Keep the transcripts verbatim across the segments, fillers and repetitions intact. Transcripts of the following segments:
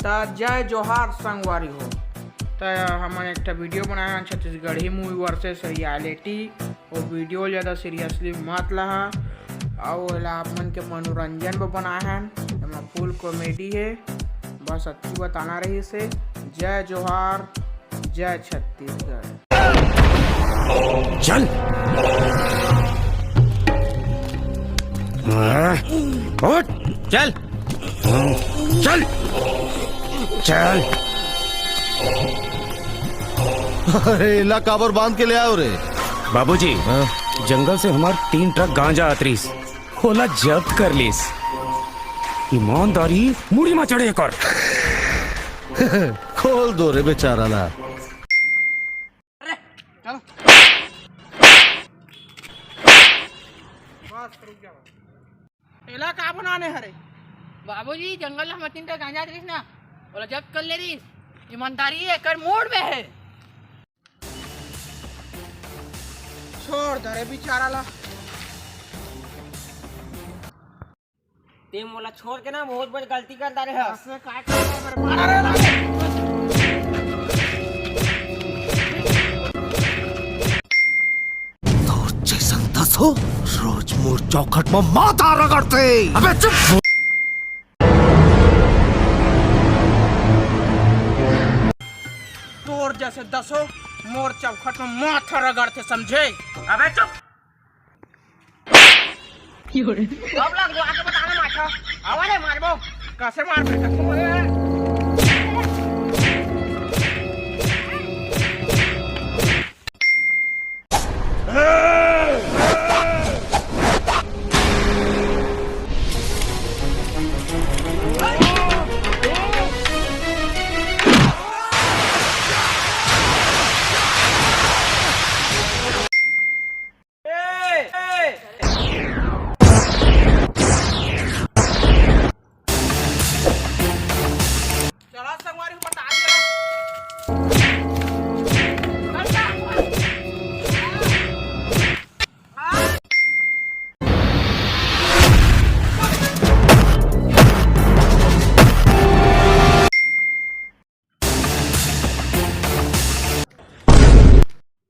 त जय जोहार संगवारी हो। त हमन एक ठा वीडियो बनाए हन छत्तीसगढ़ी मूवी वर्सेस रियलिटी। वो वीडियो ज़्यादा सीरियसली मत लहा, अउ एला आप मन के मनोरंजन बर बनाए हन। एमा फुल कॉमेडी हे, बस अतकी बताना रहिस हे। जय जोहार, जय छत्तीसगढ़। चल। उठ, चल। चल। चल। अरे, एला काबर बांध के ले आयो रे? बाबूजी, हाँ? जंगल से हमार तीन ट्रक गांजा आत रिस, ओला जब्त कर लिस। ईमानदारी मुड़ी मा चढ़े कर। खोल दो रे बेचारा ला। अरे, चलो। बस, रुक जा। एला का बनाने हरे? बाबूजी, जंगल में हमर तीन ठा गांजा रिस ना, ओला जब्त कर ले रिस। ईमानदारी एकर मूड में हे। छोड़ दे रे बेचारा ला। ते मोला छोड़ के ना बहुत बड़ गलती कर डारे हस। असे काय करना मेरे मारा रे लागे। तोर जैसन दस हो, रोज मोर चौखट में माथा रगड़ते। अबे चुप। तोर जैसे दस हो, मोर चौखट में माथा रगड़ते, समझे? अबे चुप। अब लग जो आके बताना माथा। आवा रे मारबो। कैसे मार बेटा? चला संगवारी हो, बता दिया।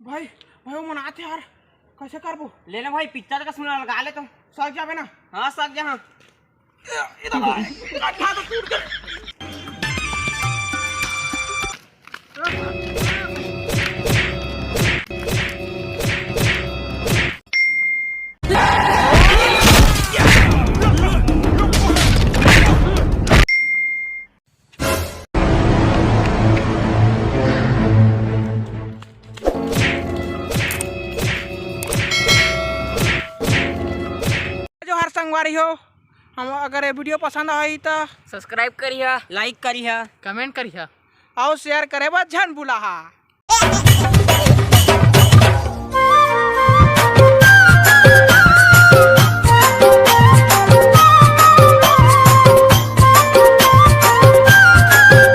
भाई, भाई, वो मनाते यार, कैसे करबो? ले ना भाई, पिक्चर का सुना लगा ले तो। सक जाबे ना? हाँ, सक जा, हाँ। इधर आ, इधर आ, तो टूट गए। जोहार संगवारी हो, हम अगर ये वीडियो पसंद आई तो सब्सक्राइब करिहा, लाइक करिहा, कमेंट करिहा अउ शेयर करे बर झन भुलाहा।